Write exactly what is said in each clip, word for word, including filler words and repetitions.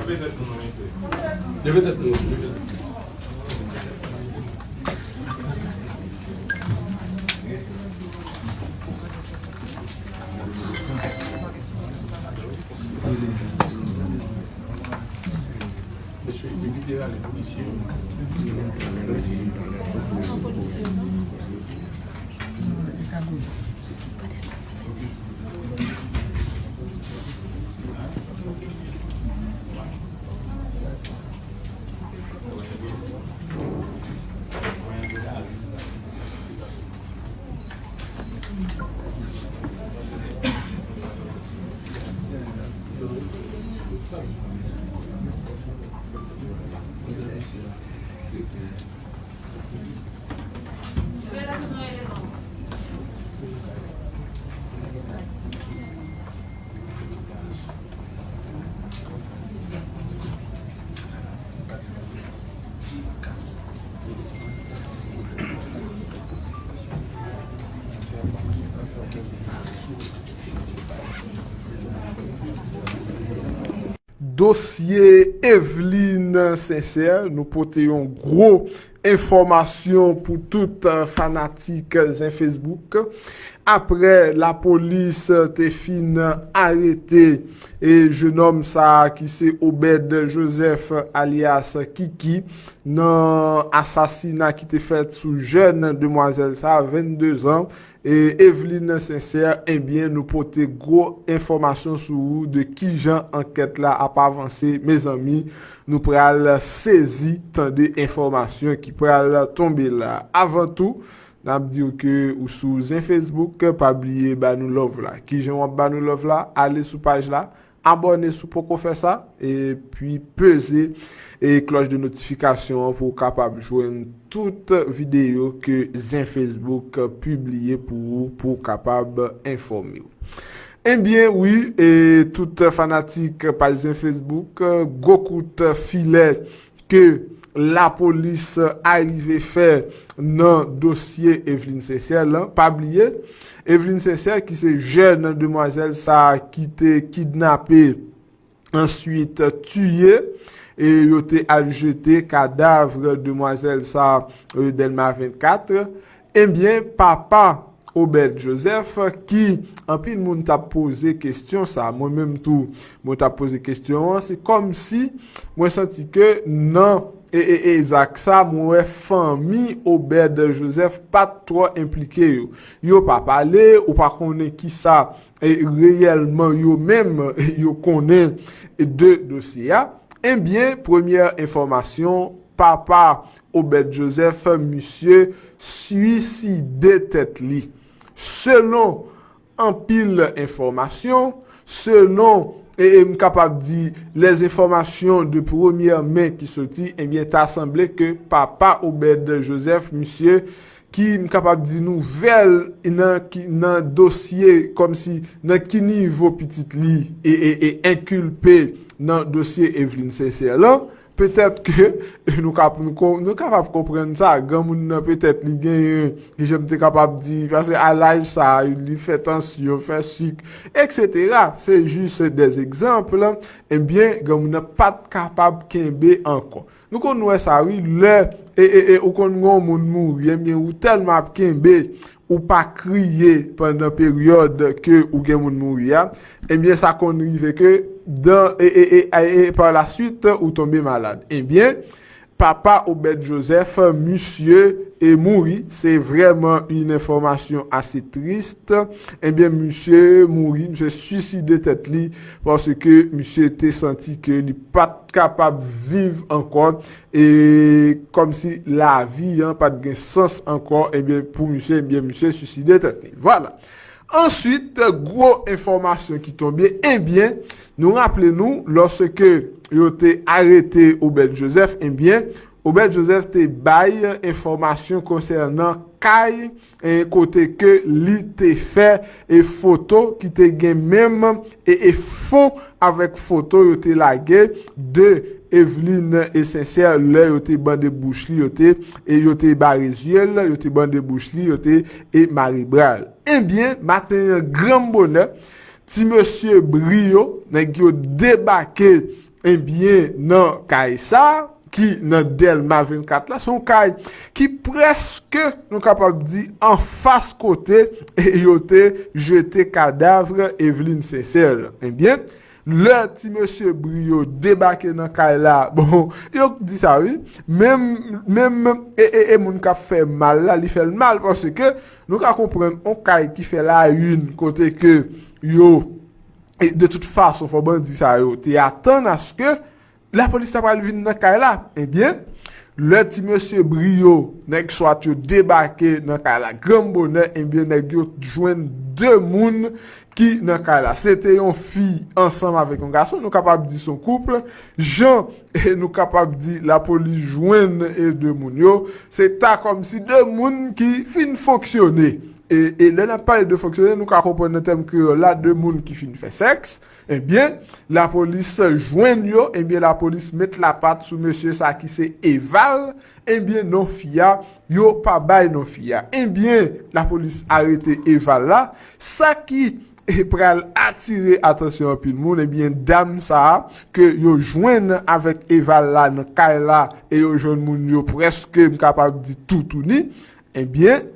Leve tèt nou, mesye. Leve tèt nou, mesye. Leve tèt nou. Mesye, evite rale polisye yo. Dosye Eveline Sincère, nou pote yon gwo enfòmasyon pou tout, eh, fanatik Zen Facebook. Aprè lapolis te fin arete e jenòm sa a ki se Obed Joseph alyas Kiki nan asasina ki te fèt sou jèn demwazèl sa a, vennde zan, e Eveline Sincère, ebyen, nou pote gwo enfòmasyon sou ou de kijan ankèt la ap avanse. Mezanmi, nou pral sezi tande enfòmasyon ki pral tonbe la. Avan tou, n ap di w ke ou sou Zen Facebook, pa bliye ba nou love la. Kijan w ap ba nou love la? Ale sou paj la, abòne si w poko fè sa, epi peze, e, klòch de notifikasyon an pou w kapab jwenn tout videyo ke Zen Facebook pibliye pou ou, pou w kapab enfòme w. Ebyen, wi, e, tout fanatik paj Zen Facebook, gwo kout filè ke lapolis arive fè nan dosye Eveline Sincère lan. Pa bliye, Eveline Sincère, ki se jèn demwazèl sa a ki te kidnape, answit tiye, e yo te al jete kadav demwazèl sa a, e, Dèlma vennkat. Ebyen, papa Obed Joseph, ki anpil moun t ap poze kesyon sa, mwen menm tou, mwen t ap poze kesyon an, se kòmsi mwen santi ke nan, e, e, e zak sa, mwen wè fanmi Obed Joseph pa t twò enplike yo. Yo pa pale, ou pa konnen kisa, e, reyèlman yo menm yo konnen de dosye a. Ebyen, premyè enfòmasyon, papa Obed Joseph, misye swiside tèt li. Selon anpil enfòmasyon, selon, e, e m kapab di, les enfòmasyon de premyè men ki soti, ebyen, ta sanble ke papa Obed Joseph, misye, ki m kapab di nouvèl nan ki, nan dosye, kòmsi nan ki nivo pitit li e, e, e enkilpe nan dosye Eveline Sincère lan, petèt ke nou kap-, nou ko-, nou kapab konprann sa, granmoun nan petèt li genyen, ki jan m te kapab di, paske a laj sa, li fè tansyon, fè sik, etsetera. Se jis de egzanp, ebyen, granmoun nan pa t kapab kenbe ankò. Nou konn wè sa, wi, lè, e, e, e, ou konn gen yon moun mouri, ebyen, ou tèlman ap kenbe, ou pa kriye pandan peryòd ke ou gen moun mouri a, ebyen, sa konn rive ke dan, e, e, e, e, e, par la suite, ou tonbe malad. Ebyen, papa Obed Joseph, misye, e, mouri. Se vrèman yon enfòmasyon ase tris. Ebyen, misye mouri, misye swiside tèt li, paske misye te santi ke li pa t kapab viv ankò, e kòmsi lavi an pa t gen sans ankò, ebyen, pou misye, ebyen, misye swiside tèt li. Vwala. Answit, gwo enfòmasyon ki tonbe, ebyen, nou raple nou, lòske yo te arete Obed Joseph, ebyen, Obed Joseph te bay enfòmasyon konsènan kay, e, kote ke li te fè, e, foto ki te gen menm, e, e fon avèk foto yo te lage de Eveline e Sincère lè yo te bande bouch li, yo te, e yo te bare zye l, yo te bande bouch li, yo te, e mare bra l. Ebyen, maten an, granm bonè, ti mesye Brio, nèg yo debake, Ebyen, nan kay sa, ki nan Dèlma vennkat la, se yon kay ki prèske, nou kapab di, anfas kote yo te jete kadav Eveline Sincère. Ebyen, lè ti mesye Brio debake nan kay la, bon, yo di sa wi, menm, menm, e, e, e moun k ap fè mal la, li fè l mal, paske nou ka konprann yon kay ki fè la une, kote ke yo, e de tout fason, fò bandi sa yo te atann aske lapolis ta pral vin nan kay la. Ebyen, lè ti mesye Brio, nèg swat yo debake nan kay la granm bonè, ebyen, nèg yo jwenn de moun ki nan kay la. Se te yon fi ansanm avèk yon gason, nou kapab di se yon koup. Jan, e nou kapab di lapolis jwenn, e de moun yo, se ta kòmsi de moun ki fin fonksyone. E, e lè n ap pale de fonksyone, nou ka konprann nan tèm kreyòl la, de moun ki fin fè sèks. Ebyen, lapolis jwenn yo, ebyen, lapolis met lapat sou mesye sa ki se Eval. Ebyen, non fi a, yo pa bay non fi a. Ebyen, lapolis arete Eval la. Sa ki, e, pral atire atansyon anpil moun, ebyen, dam sa a ke yo jwenn avèk Eval la nan kay la, e yo jwenn moun yo prèske, m kapab di, toutouni. Ebyen,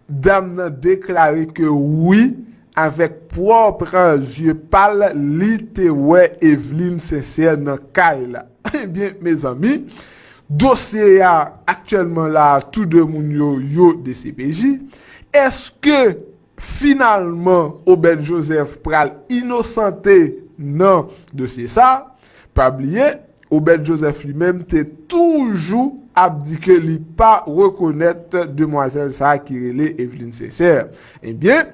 dam nan deklare ke wi, avèk pwòp zye pa l, li te wè Eveline Sincère nan kay la. Ebyen, mezanmi, dosye a aktyèlman la, tou de moun yo, yo D C P J. Èske finalman Obed Joseph pral inosante nan dosye sa? Pa bliye, Obed Joseph li menm te toujou ap di ke li pa rekonèt demwazèl sa a ki rele Eveline Sincère. Ebyen,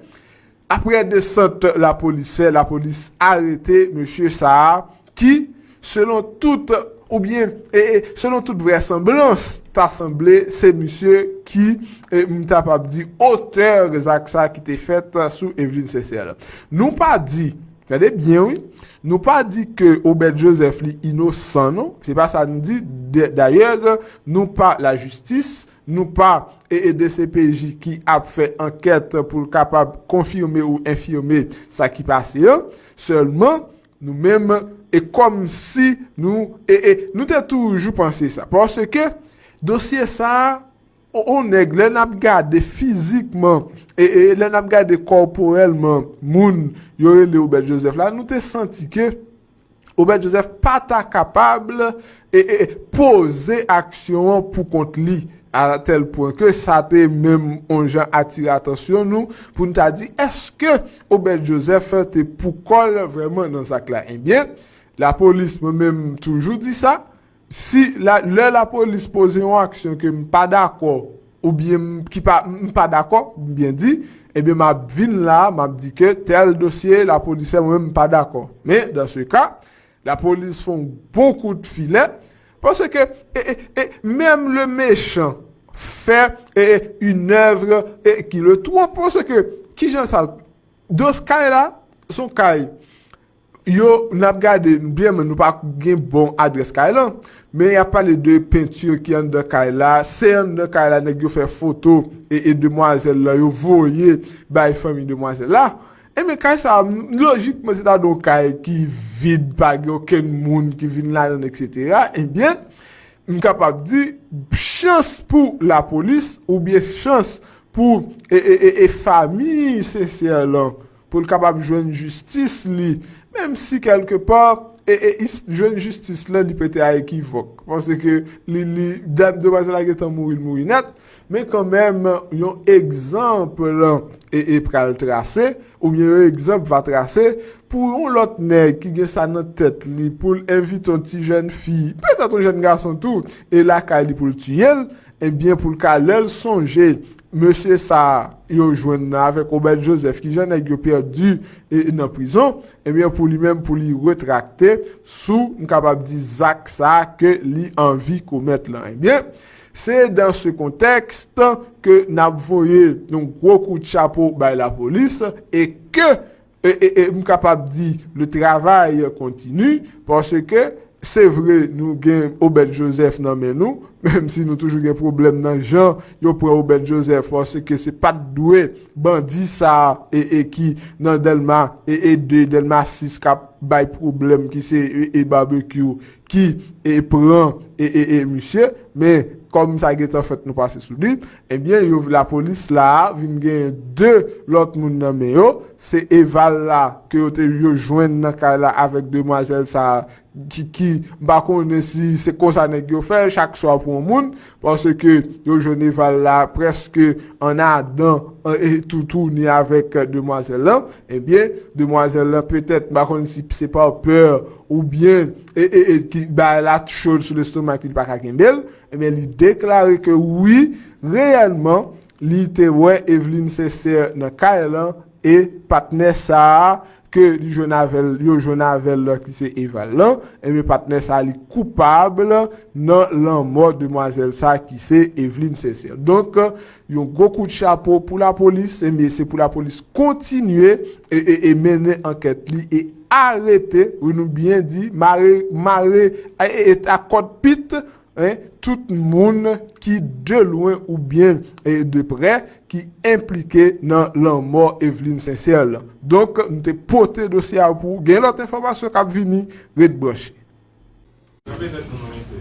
apre desant lapolis fè, lapolis arete mesye sa a ki, selon tout, oubyen, e, e, selon tout vrèsanblans, ta sanble se misye ki, e, m ta p ap di, otè zak sa ki te fèt sou Eveline Sincère. Nou pa di, tande byen wi, nou pa di ke Obed Joseph li inosan non, se pa sa n di. De, dayè, nou pa lajistis, nou pa, e, e D C P J ki ap fè ankèt pou l kapab konfime ou enfime sa ki pase an. Sèlman, nou menm, e kòmsi nou, e, e nou te toujou panse sa. Paske dosye sa a, on, on nèg, lè n ap gade fizikman, e, e lè n ap gade kòporèlman moun yo rele Obed Joseph la, nou te santi ke Obed Joseph pa ta kapab, e, e, poze aksyon an pou kont li, a tèl pwen ke sa te menm on jan atire atansyon nou, pou n ta di, èske Obed Joseph te pou kò l vrèman nan zak la? Ebyen, lapolis, mwen menm, toujou di sa, si la, lè lapolis poze yon aksyon ke m pa dakò, oubyen m, ki pa, m pa dakò, m byen di, ebyen, m ap vin la, m ap di ke tèl dosye, lapolis fè, mwen menm, m pa dakò. Men, dans ce cas, lapolis fè yon bon kout filè, paske, e, e, e, menm le méchant fait, e, e, une œuvre, e, qui le trompe, paske, kijan sa, dans kay la, se yon kay, yo, n ap gade byen, men nou pa gen bon adrès kay lan, men y ap pale de penti ki anndan kay la, se anndan kay la, nèg yo fè foto, e, e demwazèl la, yo voye bay fanmi demwazèl la. Ebyen, kay sa a, lojikman, se ta dwe yon kay ki vid, pa gen okenn moun ki vin ladan l, etsetera. Ebyen, m kapab di, chans pou lapolis, oubyen chans pou, e, e, e, e fanmi Sincère lan, pou l kapab jwenn jistis li, menm si kèlkepa, e, e, is-, jwenn jistis lan, li pete a ekivòk. Paske li, li, dam, demwazèl la gentan mouri, l mouri nèt, men kanmenm, yon egzanp, e, e pral trase, oubyen yon egzanp va trase, pou yon lòt nèg ki gen sa nan tèt li, pou l envite yon ti jèn fi, petèt yon jèn gason tou, e lakay li pou l tiye l, ebyen, pou l ka, lè l sonje mesye sa a yo jwenn nan avèk Obed Joseph, kijan nèg yo pèdi, e, nan prizon, ebyen, pou li menm, pou li retrakte sou, m kapab di, zak sa a ke li anvi komèt lan. Ebyen, se dans ce contexte ke n ap voye yon gwo kout chapo bay lapolis e ke, e, e, e m kapab di, le travail continue, paske Se vre, nou gen Obed Joseph nan men nou, menm si nou toujou gen pwoblèm nan jan yo pran Obed Joseph, paske se pa t dwe bandi sa a e, e ki nan Dèlma e, e de, Dèlma sis k ap bay pwoblèm, ki se e, e Barbecue ki e pran e, e, e misye, men kòm sa gentan fèt nou pase sou li, ebyen yo, lapolis la a vin gen de lòt moun nan men yo, se Eval la ke yo te yo jwenn nan kay la avèk demwazèl sa a ki, ki, m pa konnen si se konsa nèg yo fè, chak swa pou yon moun, paske yo jwenn Eval la prèske annadan, e, tou, touni avèk demwazèl lan. Ebyen, demwazèl lan petèt, m pa konnen si se pa pè oubyen, e, e, e, ki bagay la cho sou lestomak li, li pa ka kenbe l. Ebyen, li deklare ke wi, reyèlman, li te wè Eveline Sincère nan kay lan e patnè sa a ke li jwenn avè l, yo jwenn avè l ki se Eval lan, ebyen patnè sa a li koupab nan lanmò demwazèl sa a ki se Eveline Sincère. Donk, yon gwo kout chapo pou lapolis, ebyen se pou lapolis kontinye e, e, e mennen ankèt li e arete, wi nou byen di, mare, mare e, e, a kòd pit, en, tout moun ki de lwen oubyen, e, de prè ki enplike nan lanmò Eveline Sincère lan. Donk, nou te pote dosye a pou ou. Gen lòt enfòmasyon k ap vini, ret branche. Leve tèt nou, non, mesye.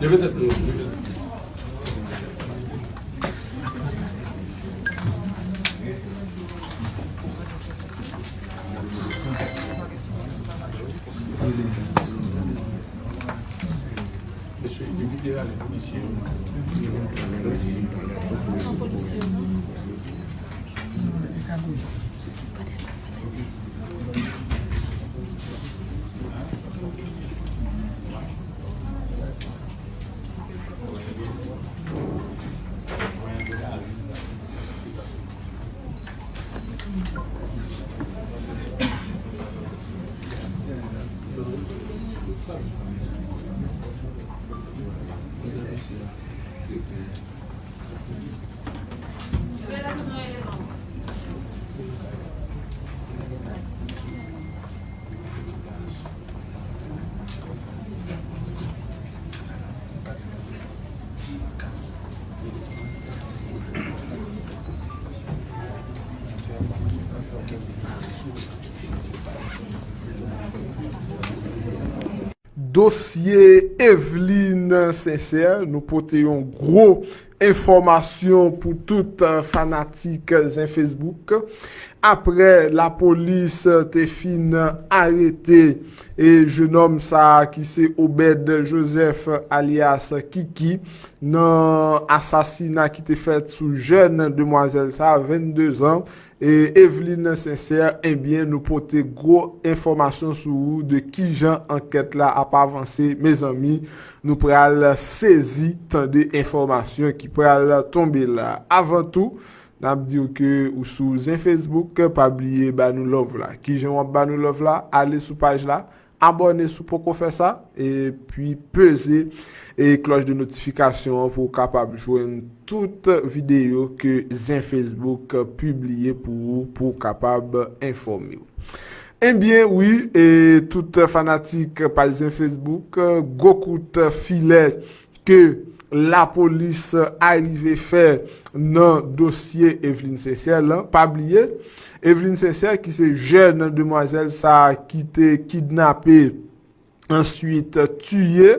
Leve tèt nou, leve tèt nou. Mesye, depite ale, mesye. Dosye Eveline Sincère, nou pote yon gwo enfòmasyon pou tout, eh, fanatik Zen Facebook. Aprè lapolis te fin arete e jenòm sa a ki se Obed Joseph alyas Kiki nan asasina ki te fèt sou jèn demwazèl sa a, vennde zan, e Eveline Sincère, ebyen, nou pote gwo enfòmasyon sou ou de kijan ankèt la ap avanse. Mezanmi, nou pral sezi tande enfòmasyon ki pral tonbe la. Avan tou, n ap di w ke ou sou Zen Facebook, pa bliye ba nou love la. Kijan w ap ba nou love la? Ale sou paj la, abòne si w poko fè sa, epi peze e klòch de notifikasyon an pou w kapab jwenn tout videyo ke Zen Facebook pibliye pou ou, pou w kapab enfòme w. Ebyen, wi, e tout fanatik paj Zen Facebook, gwo kout filè ke lapolis arive fè nan dosye Eveline Sincère lan. Pa bliye, Eveline Sincère, ki se jèn demwazèl sa a ki te kidnape, answit tiye,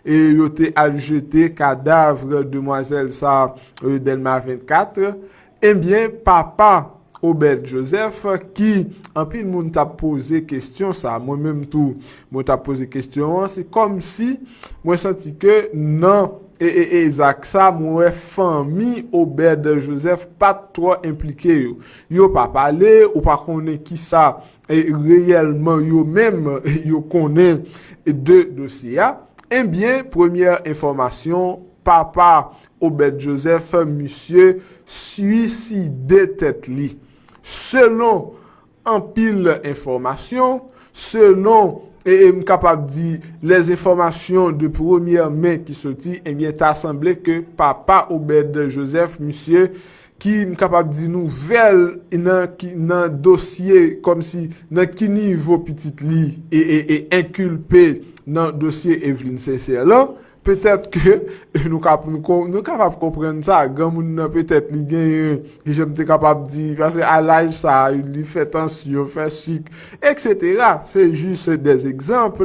e yo te al jete kadav demwazèl sa a, e, Dèlma vennkat. Ebyen, papa Obed Joseph, ki anpil moun t ap poze kesyon sa, mwen menm tou, mwen t ap poze kesyon an, se kòmsi mwen santi ke nan e, e, e zak sa, mwen wè fanmi Obed Joseph pa t twò enplike yo. Yo pa pale, ou pa konnen kisa, e, reyèlman yo menm yo konnen de dosye a. Ebyen, premyè enfòmasyon, papa Obed Joseph, misye swiside tèt li. Selon anpil enfòmasyon, selon, e, e m kapab di, les enfòmasyon de premyè men ki soti, ebyen, ta sanble ke papa Obed Joseph, misye, ki m kapab di nouvèl nan, ki, nan dosye, kòmsi nan ki nivo pitit li e, e, e enkilpe nan dosye Eveline Sincère lan, petèt ke nou kap, nou, kon- nou kapab konprann sa, granmoun nan petèt li genyen, jan m te kapab di, paske a laj sa, li fè tansyon, fè sik, et cetera. Se jis de egzanp,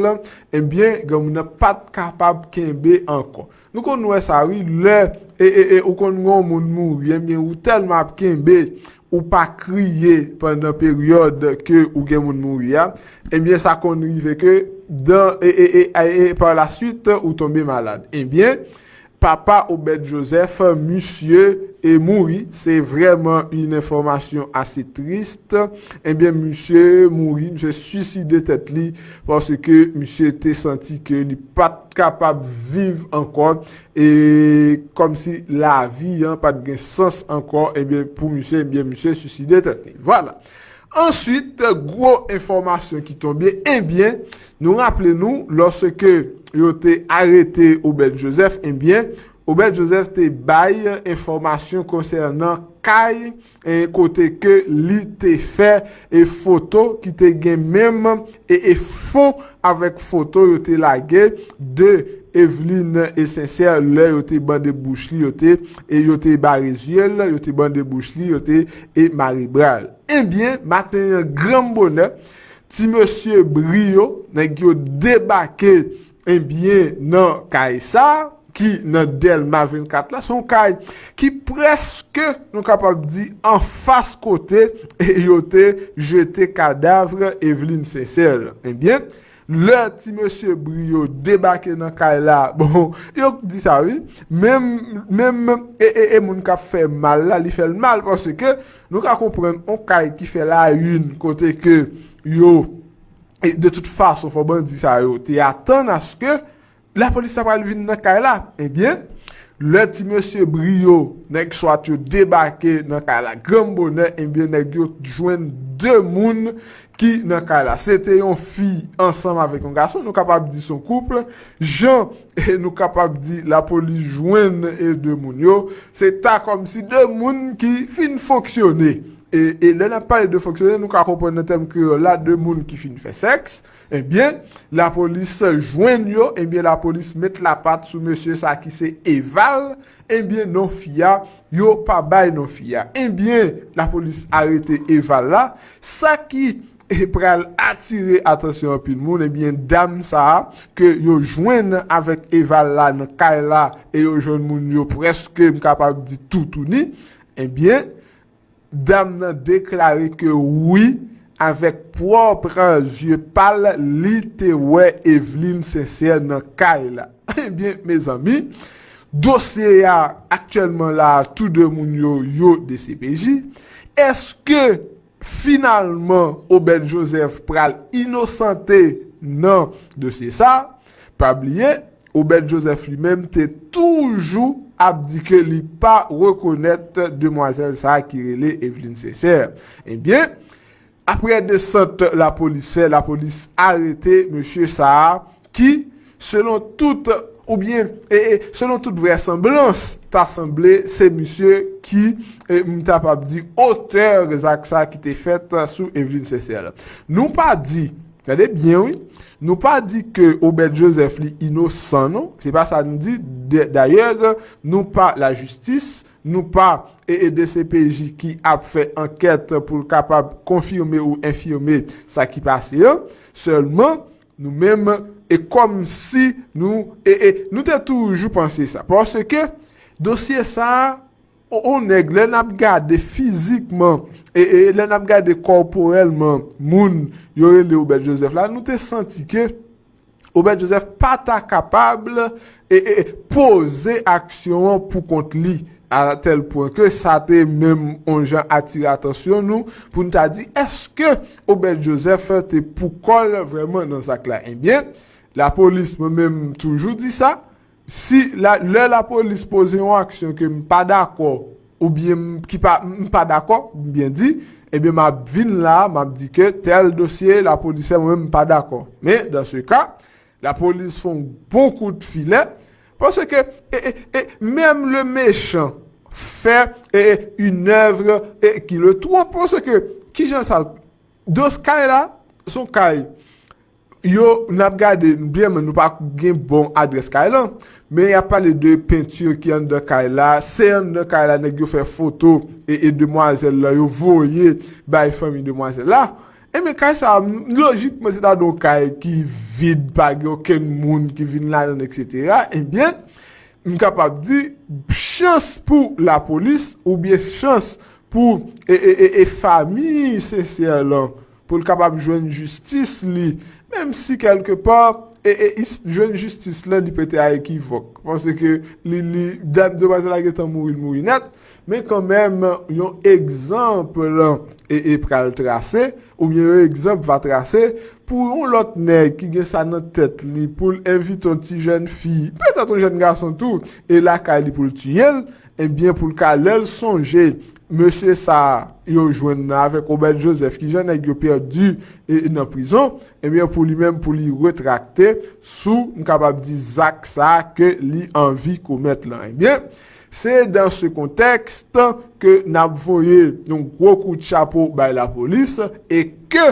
ebyen, granmoun nan pa t kapab kenbe ankò. Nou konn wè sa, wi, lè, e, e, e, ou konn gen yon moun mouri, ebyen, ou tèlman ap kenbe, ou pa kriye pandan peryòd ke ou gen moun mouri a, ebyen, sa konn rive ke dan, e, e, e, e, e, par la suite, ou tonbe malad. Ebyen, papa Obed Joseph, misye, e mouri. Se vrèman yon enfòmasyon ase tris. Ebyen, misye mouri, misye swiside tèt li, paske misye te santi ke li pa t kapab viv ankò, e kòmsi lavi an pa t gen sans ankò, ebyen, pou misye, ebyen, misye swiside tèt li. Vwala. Answit, gwo enfòmasyon ki tonbe, ebyen, nou raple nou, lòske yo te arete Obed Joseph, ebyen, Obed Joseph te bay enfòmasyon konsènan kay, e kote ke li te fè, e foto ki te gen menm, e, e fon avèk foto yo te lage de Eveline e Sincère lè yo te bande bouch li, yo te, e yo te bare zye l, yo te bande bouch li, yo te, e mare bra l. Ebyen, maten an granm bonè, ti mesye Brio, nèg yo debake, ebyen, nan kay sa, ki nan Dèlma vennkat la, se yon kay ki prèske, nou kapab di, anfas kote yo te jete kadav Eveline Sincère. Ebyen, lè ti mesye Brio debake nan kay la, bon, yo di sa, wi, menm, menm, e, e, e moun k ap fè mal la, li fè l mal, paske nou ka konprann yon kay ki fè la une, kote ke yo, e de tout fason, fò bandi sa yo te atann aske lapolis ta pral vin nan kay la. Ebyen, lè ti mesye Brio, nèg swat yo debake nan kay la granm bonè, ebyen, nèg yo jwenn de moun ki nan kay la. Se te yon fi ansanm avèk yon gason, nou kapab di se yon koup. Jan, e nou kapab di lapolis jwenn, e de moun yo, se ta kòmsi de moun ki fin fonksyone. E, e lè n ap pale de fonksyone, nou ka konprann nan tèm kreyòl la, de moun ki fin fè sèks. Ebyen, lapolis jwenn yo, ebyen, lapolis met lapat sou mesye sa ki se Eval, ebyen, non fi a, yo pa bay non fi a. Ebyen, lapolis arete Eval la, sa ki, e, pral atire atansyon anpil moun, ebyen, dam sa a, ke yo jwenn avèk Eval la nan kay la, e yo jwenn moun yo prèske, m kapab di, toutouni, ebyen, dam nan deklare ke wi, avèk pwòp zye pa l, li te wè Eveline Sincère nan kay la. Ebyen, mezanmi, dosye a aktyèlman la, tou de moun yo, yo D C P J. Èske finalman Obed Joseph pral inosante nan dosye sa? Pa bliye, Obed Joseph li menm te toujou ap di ke li pa rekonèt demwazèl sa a ki rele Eveline Sincère. Ebyen, apre desant lapolis fè, lapolis arete mesye sa a ki, selon tout, oubyen, e, e, selon tout vrèsanblans, ta sanble se misye ki, e, m ta p ap di otè zak sa ki te fèt sou Eveline Sincère la. Nou pa di, tande byen wi, nou pa di ke Obed Joseph li inosan non, se pa sa n di. De- dayè, nou pa lajistis, nou pa, e, e D C P J ki ap fè ankèt pou l kapab konfime ou enfime sa ki pase an. Sèlman, nou menm, e kòmsi nou, e, e nou te toujou panse sa. Paske dosye sa a, o, o nèg, lè n ap gade fizikman, e, e lè n ap gade kòporèlman moun yo rele Obed Joseph la, nou te santi ke Obed Joseph pa ta kapab, e, e, poze aksyon an pou kont li, a tèl pwen ke sa te menm on jan atire atansyon nou pou n ta di, èske Obed Joseph te pou kò l vrèman nan zak la? Ebyen, lapolis, mwen menm, m toujou di sa, si la, lè lapolis poze yon aksyon ke m pa dakò, oubyen m, ki pa, m pa dakò, m byen di, ebyen, m ap vin la, m ap di ke tèl dosye lapolis fè, mwen menm, m pa dakò. Men, dans ce cas, lapolis fè yon bon kout filè, paske, e, e, e, menm le méchant fait, e, e, une œuvre, e, qui le trompe, paske, kijan sa, dans ce cas la, se yon kay Yo, n ap gade byen, men nou pa gen bon adrès kay lan. Men y ap pale de penti ki anndan kay la. Se anndan kay la nèg yo fè foto e, e demwazèl la, yo voye bay fanmi demwazèl la. Ebyen, kay sa a, lojikman, se ta dwe yon kay ki vid, pa gen okenn moun ki vin ladan l, etsetera. Ebyen, m kapab di, chans pou lapolis, oubyen chans pou e, e, e, e fanmi Sensè lan, pou l kapab jwenn jistis li, menm si kèlkepa e, e, is- jwenn jistis lan li pete a ekivòk, paske li, li, dam demwazèl la gentan mouri, l mouri nèt, men kanmenm yon egzanp lan e, e pral trase, oubyen yon egzanp va trase pou yon lòt nèg ki gen sa nan tèt li pou l envite yon ti jèn fi, petèt yon jèn gason tou, e lakay li pou l tiye l, ebyen pou l ka lè l sonje mesye sa a yo jwenn nan avèk Obed Joseph, ki jan nèg yo pèdi e, nan prizon, ebyen pou li menm pou li retrakte sou, m kapab di, zak sa a ke li anvi komèt lan. Ebyen, se dans ce contexte ke n ap voye yon gwo kout chapo bay lapolis e ke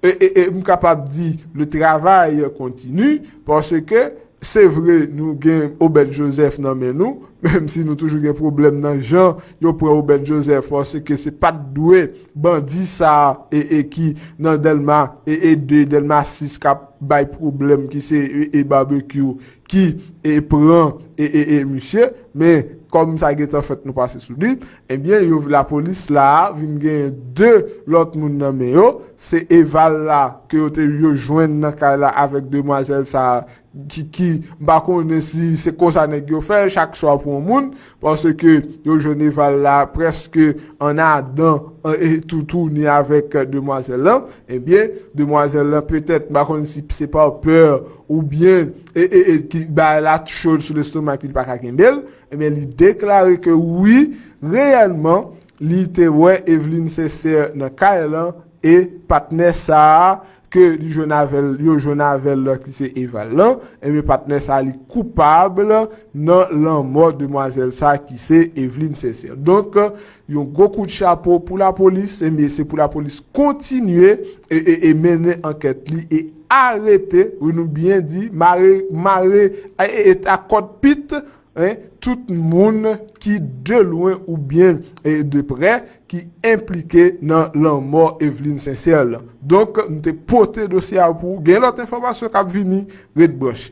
e, e, e m kapab di, le travay kontini, paske se vre nou gen Obed Joseph nan men nou, menm si nou toujou gen pwoblèm nan jan yo pran Obed Joseph, paske se pa t dwe bandi sa a e, e ki nan Dèlma e, e de, Dèlma sis k ap bay pwoblèm, ki se e, e Barbecue ki e pran e, e, e misye, men kòm sa gentan fèt nou pase sou li, ebyen yo lapolis la a vin gen de lòt moun nan men yo, se Eval la ke yo te yo jwenn nan kay la avèk demwazèl sa a ki, ki m pa konnen si se konsa nèg yo fè chak swa pou yon moun, paske yo jwenn Eval la prèske annadan e toutouni avèk demwazèl lan, ebyen demwazèl lan petèt m pa konnen si se pa pè oubyen e, e, e ki bagay la cho sou lestomak li pa ka kenbe l, ebyen li deklare ke wi, reyèlman li te wè Eveline Sincère nan kay lan e patnè sa a ke li jwenn avè l, yo jwenn avè l ki se Eval lan, ebyen patnè sa a li koupab nan lanmò demwazèl sa a ki se Eveline Sincère. Donk, yon gwo kout chapo pou lapolis, ebyen se pou lapolis kontinye e, e, e mennen ankèt li e arete, wi nou byen di, mare, mare e, e, e a kòd pit, en, tout moun ki de lwen oubyen e, de prè ki enplike nan lanmò Eveline Sincère lan. Donk, nou te pote dosye a pou ou. Gen lòt enfòmasyon k ap vini, ret branche.